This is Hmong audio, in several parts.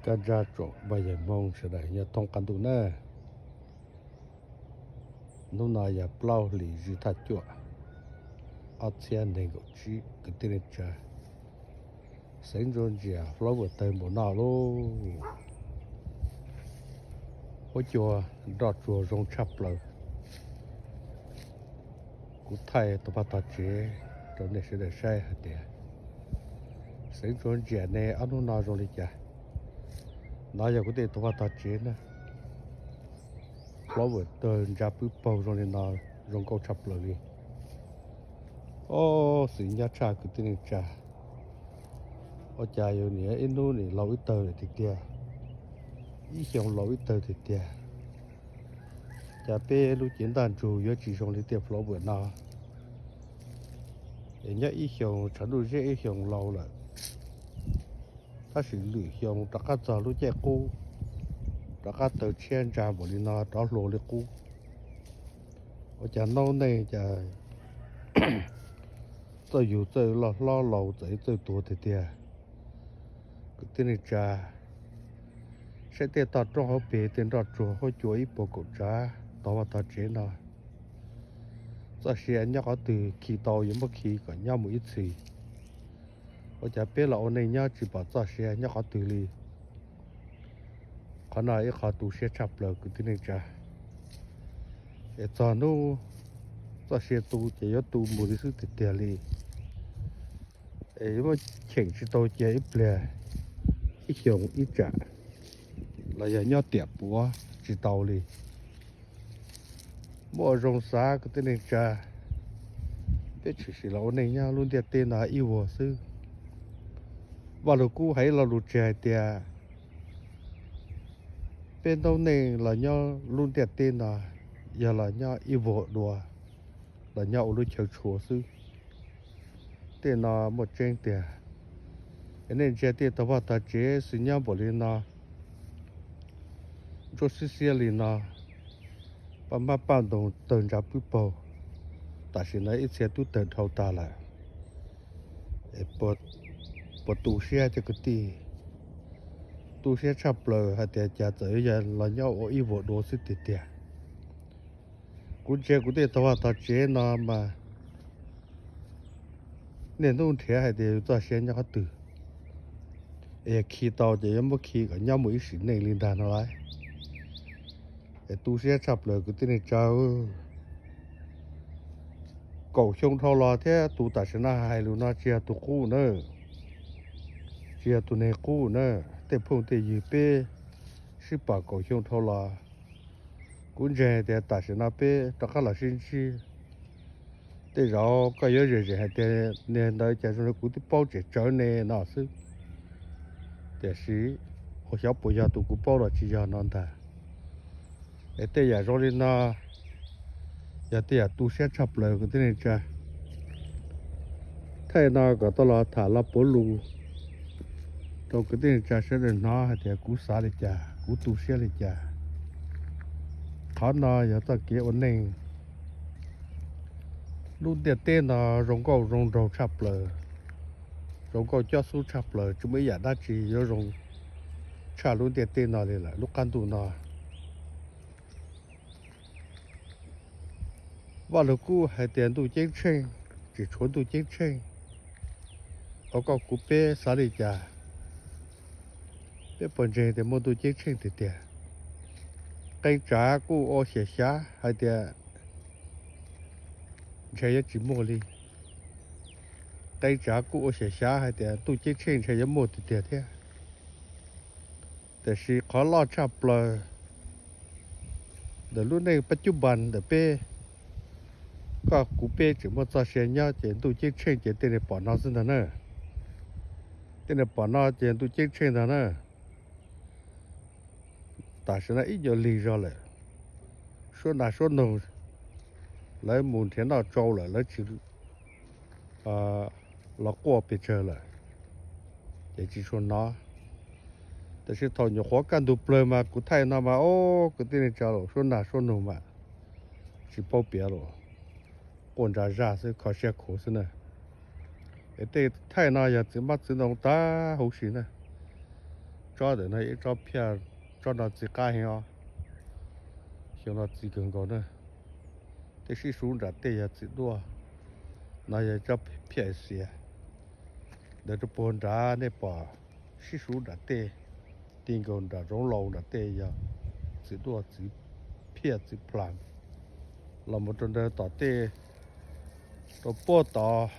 Kab ntsab tsoom phooj ywg Hmoob sawv daws nyob thoob qab ntuj na. Hnub no yog plaub hlis zib thaj cuaj, ob txhiab nees nkaum tsib, kwv tij neej tsa. Xeev Ntsuab Ntsia hlob vwm tawg npaum no lauj. Huab cua nroj tsuag zoo tshaj plaws. Kuv thaij tus paj tog tsev rau nej sawv daws saib hais tias Xeev Ntsuab Ntsia ne ob hnub no zoo li cas. No yog kuv tej tus paj tog tsev na. Hlob vwm tawg ntsa pwb paug zoo li no, zoo nkauj tshaj plaws li. Ob xwm nyob tshaj kwv tij neej tsa. Ua cas yus nim ib hnub nim laus ib tawg lawm tiag tiag, ib xyoo laus ib tawg tiag tiag. Cas peb lub cev ntaj ntsug yuav tsis zoo li tej hlob vwm no. Es nyob ib xyoos tshav ntuj zeb ib xyoos laus lawm, tab sis lwm xyoo rov qab txog lub caij qub, rov qab tawg tshiab ntsa npaum li no rov hluas li qub. Ua cas noob neej cas txawj yug txawj loj hlob laus txawm txawj tuag tiag tiag. Kwv tij neej tsa, saib tej toj roob hauv pes tej nroj tsuag huab cua ib puas kaum tsav tog vaj tog tsev no, txoj sia nyob qhov twg khi tau yuav muab khi kom nyob mus ib txhis. Ua cas peb los ua neej nyob tsis pom txoj sia nyob qhov twg li. Qhov no ib qho tu siab tshaj plaws kwv tij neej tsa. Es txog hnub txoj sia tu ces yuav tu mus li xwb tiag tiag li. Es yuav muab cheem tsis tau cia ib pliag, ib xyoos ib tsam, los yog nyob tiam puav tsis tau li. Muaj ua zoo xav kwv tij neej tsa, peb tshwm sim los ua neej nyob lub ntiaj teb no ib vuag xwb. Vaj Lug Kub hais ib lo lus tseg hais tias peb noob neej los nyob lub ntiaj teb no yog los nyob ib vuag dua, los nyob ua lub chaw tshua xwb. Tej no muaj tseeb tiag. Es nej ntsia tej tog vaj tog tsev xwb nyob npaum li no, ntsuab xiab xiab li no, paj hmab paj ntoos tawg ntsa pwb paug, tam sim no ib txhia twb tawg dhau tag lawm. Puas tu siab cov kwv tij? Tu siab tshaj plaws hais tias cas txawm yog los nyob ua ib vuag dua xwb tiag tiag. Kuv ntsia kuv tej tog vaj tog tsev no mas niaj hnub nrhiav hais tias yus txoj sia nyob qhov twg, es yog khi tau ces yuav muab khi kom nyob mus ib sim neej li ntag no lauj. Es tu siab tshaj plaws kwv tij neej tsa. Kaum xyoo dhau los thiab tus tam sim no hais lus no tsis yog tus qub na, tsis yog tus neeg qub na. Tej phooj tej ywg peb sib pom kaum xyoo dhau los, kuv ntseeg tias tam sim no peb rov qab los sib ntsib. Tej zaum koj yuav zem zem hais tias niag ntawd cas zoo li kuv twb paub tsem tsawv ne no xwb. Tiam sis ua xyov puas yog tus kuv paub los tsis yog no ntag. Es tej yam zoo li no yog tej yam tu siab tshaj plaws kwv tij neej tsa. Thaij no kom tau los tham los puav lus rau kwv tij neej tsa sawv daws hnov hais tias kuv xav li cas, kuv tu siab li cas. Qhov no yog txoj kev ua neej. Lub ntiaj teb no zoo nkauj zoo nraug tshaj plaws, zoo nkauj cob xub tshaj plaws, tsis muaj ib yam dab tsi yuav zoo tshaj lub ntiaj teb no li lawm lub qab ntuj no. Vaj Lug Kub hais tias ntuj ceeb tsheej tsis tshuav ntuj ceeb tsheej. Ua koj kuv peb xav li cas? Peb puas ntseeg tias muaj ntuj ceeb tsheej tiag tiag? Qee tsav kuj ua xyem xyav hais tias ntshe yuav tsis muaj li. Qee tsav kuj ua xyem xyav hais tias ntuj ceeb tsheej ntshe yuav muaj tiag tiag thiab. Tiam sis qhov loj tshaj plaws ntawm lub neej pab cub npas ntawm peb, koj kuv peb tseem muaj txoj sia nyob ces ntuj ceeb tsheej ces tej neeg pom no xwb ntag na. Tej neeg pom no ces ntuj ceeb tsheej ntag na. Tam sim no ib nyuag lig zog lawm, suab nas suab noog lawv mus nrhiav noj tsau lawm, lawv tsis los quaj pes tsawg lawm, ces tsis tshua hnov. Tiam sis thaum nyuam qhuav kaj ntug plawg mas kuv thaij no mas, o, kwv tij neej tsa, suab nas suab noog mas tsis paub piav los, quaj ntsa zaj xwb, kho siab khuav xwb na. Es tej thaij no yog txiv hmab txiv ntoo tag huv si na. Tsob ntawm no ib tsob phiaj, tsob no txiv qab heev os. Xyoo no txiv kawg nkaus na. Tej sib suv nram tej yog txiv duaj, no yog tsob phiaj Asia. Ntawd rau puag nrad nej pom sib suv nram tej, ti nkaus nram zoov laus nram tej yog txiv duaj, txiv phiaj, txiv plum. Los mus rau ntawd tom tej, rau puag tod,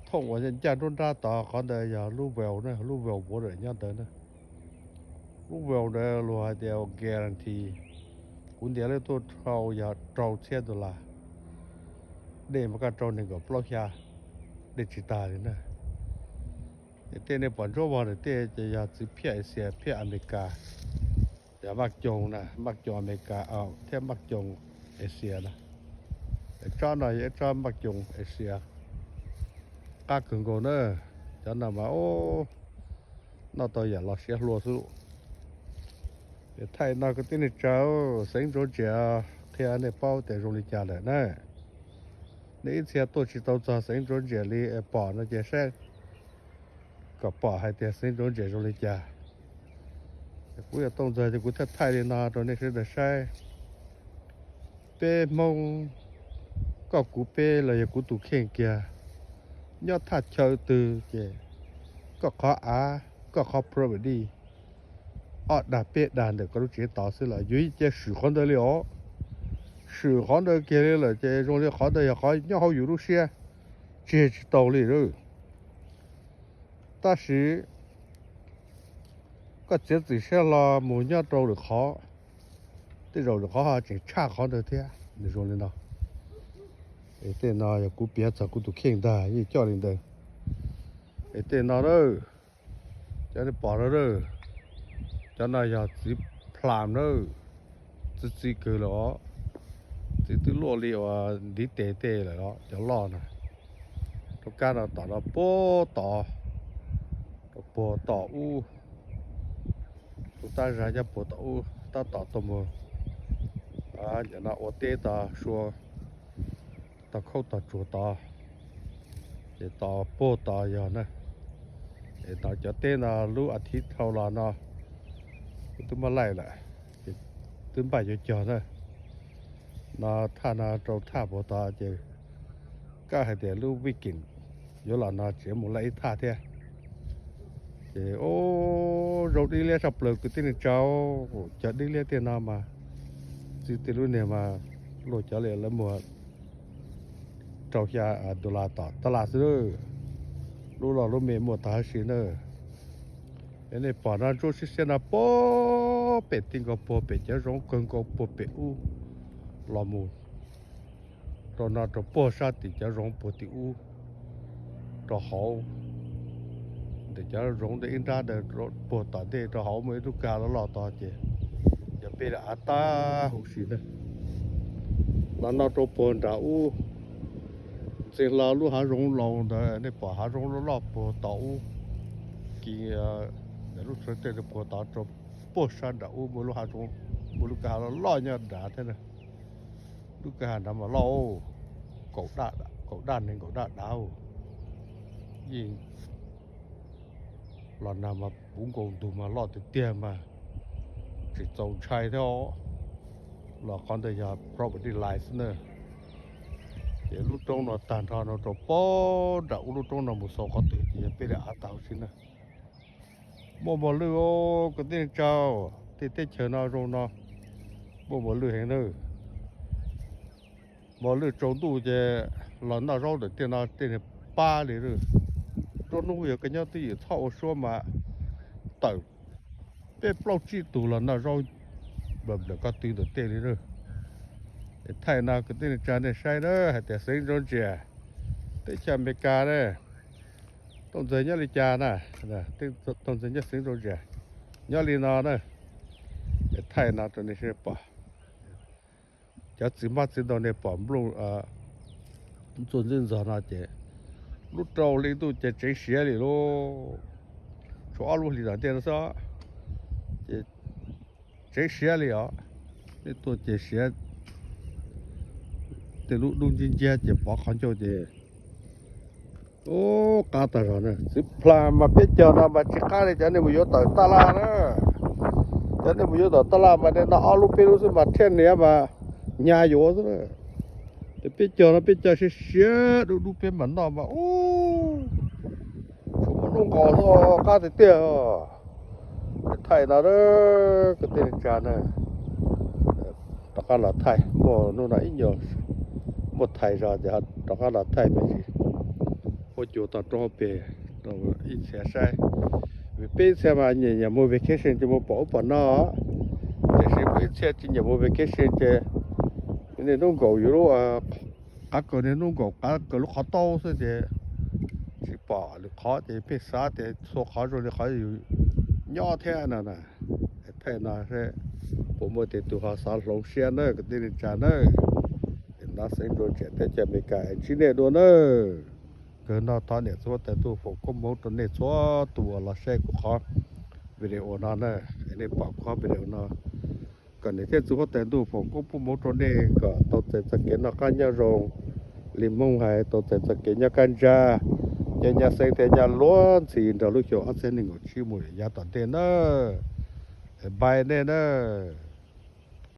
thooj uas ncaj nruab nrab tod, qhov ntawd yog lub well na, lub well water nyob ntawd na. Lub well ntawd luag hais tias guarantee, kuv ntiav lawv tuaj dhau yog rau txhiab dollar, dej mas kaj rau nees nkaum plaub xya, dej tsis tag li na. Tej nej pom ntsuab vog ntawm tej ces yog txiv phiaj Asia, phiaj Amelikas. Yog maj coos na, maj coos Amelikas thiab maj coos Asia na. Tsob no yog ib tsob maj coos Asia qab kawg nkaus na. Cov no mas noj tau yam los siav hlua xwb. Thaij no kwv tij neej tsa, xeev Georgia qhia nej paub tias zoo li cas lawm na. Nej ib txhia tuaj tsis tau txog xeev Georgia li es pom no ces saib kom pom hais tias xeev Georgia zoo li cas. Kuv yog Tooj Ntxawg ces kuv thiaj thaij li no rau nej sawv daws saib. Peb Hmoob, koj kuv peb los yog kuv tus kheej kiag, nyob thaj chaw twg ces koj qhov av, koj qhov property, ob dag peb dag ntawm koj lub tsev tod xwb los yuav cia swm qhov ntawd li os. Swm qhov ntawd kiag li lawm ces zoo li qhov ntawd yog qhov nyob hauv yus lub siab, tseg tsis tau li. Tab sis koj txiav txim siab hlo mus nyob rau lwm qhov, tej zaum lwm qhov ho tseem tshaj qhov ntawd thiab. Nws zoo li no. Es tej no yog kuv piav txog kuv tus kheej ntag, yeej coj li ntawd. Es tej no na, cov nej pom no, cov no yog txiv plum na, txiv txiv kawg lawm os. Txiv twb luaj li uas ntiv tes tej lawm os, cov loj na. Rau kab no tom no puag tod, rau puag tom ub, tus tab zag nyob puag tom ub tab tom tuaj mus, nim no ua teb tod sua, tog khaub tog tsuag tod, ces tod puag tod yog na. Es tod cov teb no lub as thiv dhau los no kuv twb muab laij lawm, ces twb npaj yuav cog na. No thaj no rau thaj puag tod ces kaj hais tias lub weekend yuav los no tseem mus laij ib thaj thiab. Ces ub, zoo dib liab tshaj plaws kwv tij neej tsa. Cov dib liab tiag no mas txij tej lub niag mas luaj cov li lawv muag rau xya dollar tom tab laj xwb. Lub loj lub me muaj tag huv si na. Es nej pom no ntsuab siab siab no puag pem ti nkaus puag pem cov zoov kawg nkaus puag pem ub los mus rau no rau puag sab tim cov zoov puag tim ub rau hauv. Ntawm cov zoov ntawd ib nrab ntawd puag tom ntej rau hauv muaj ib lub kag loj loj tod ces yog peb li av tag huv si na. Los no rau puag nram ub, ntxeev hlo lub hav zoov laus ntawd nej pom hav zoov loj loj puag tom ub, kiv lub txhawv tej puag tod rau puag sab nram ub muaj lub hav zoov, muaj lub kag loj loj nyob nrad thiab na. Lub kag nrad mas loj, kaum daj, kaum daj nees nkaum daj dav. Yeej los nag mas puv nkaus ntug mas loj tiag tiag mas tsis txaus ntshai thiab os. Los qhov ntawd yog property line xwb na. Ces lub roob no tag nrho no rau puag nram ub lub roob no mus xaus qhov twg ces yog peb li av tag huv si na. Muaj mos lwj, kwv tij neej tsa, tej teb chaws no zoo no muaj mos lwj heev na. Mos lwj tsaus ntuj ces los noj zaub ntawm tej no tej niag pab li. Nruab hnub yog koj nyob twj ywm txhob ua suab mas tawm peb plaub tsib tug los noj zaub nplawm nplawm ko tw ntawm tej li. Thaij no kwv tij neej tsa nej saib na hais tias xeev Georgia, teb chaws Amelikas na, Tooj Ntxawg nyob li cas na, Tooj Ntxawg nyob xeev Georgia, nyob li no na. Thaij no rau nej saib pom. Cov txiv hmab txiv ntoo nej pom nplooj ntxuaj ntxwb ntxog no ces lub rau hli ntuj ces tseev siav li lauj. Tshuav ob lub hlis tom ntej no xwb ces tseev siav li os. Nej tuaj ces siav, tej lub dub nciab nciab ces pov qhov ncauj ces Ub, qab tag zog na. Txiv plas mas peb cog no mas tsis qab li cov nej mus yuav tawm taj laj na. Cov nej mus yuav tawm taj laj mas nej noj ob lub peb lub xwb mas thiaj niam mas hnyav yuav xwb na. Ces peb cog no peb cog siav siav dub dub peb mam noj mas ub, tsuas muaj hnub nkaus xwb, qab tiag tiag. Thaij no kwv tij neej tsa na, rov qab los thaij, muaj hnub no ib nyuag muaj thaij zog ces rov qab los thaij me ntsis. Huab cua toj roob pem, ib txhia saib, vim peb txhia mas nyiam nyiam mus vacation ces mus pom ub pom no, tiam sis muaj ib txhia tsis nyiam mus vacation ces niaj hnub nkaum yus lub, qab kaus niaj hnub nkaum qab kaus lub qhov taub xwb ces tsis pom lwm qhov ces pheej xav tias txhua qhov zoo li qhov yus nyob thiab no na. Thaij no seb puas muaj tej tus ho xav hloov siab na kwv tij neej tsa na. Ces nab xeeb ntsuab tsiam teb chaws Amelikas es ntsib nej dua nawb. Kawg no thov niam txiv huab tais ntuj foom koob hmoov rau nej txhua tus uas los saib kuv qhov video no na, es nej pom kuv qhov video no, kom niam thiab txiv huab tais ntuj foom koob pub hmoov rau nej kom tau txais txoj kev noj qab nyob zoo li Hmoob hais, tau txais txoj kev nyob kaj ntsag, nyob nyab xeeb thiab nyob luag ntxhi nrog lub xyoo ob txhiab nees nkaum tsib mus yav tom ntej nawb. Bye nej nawb.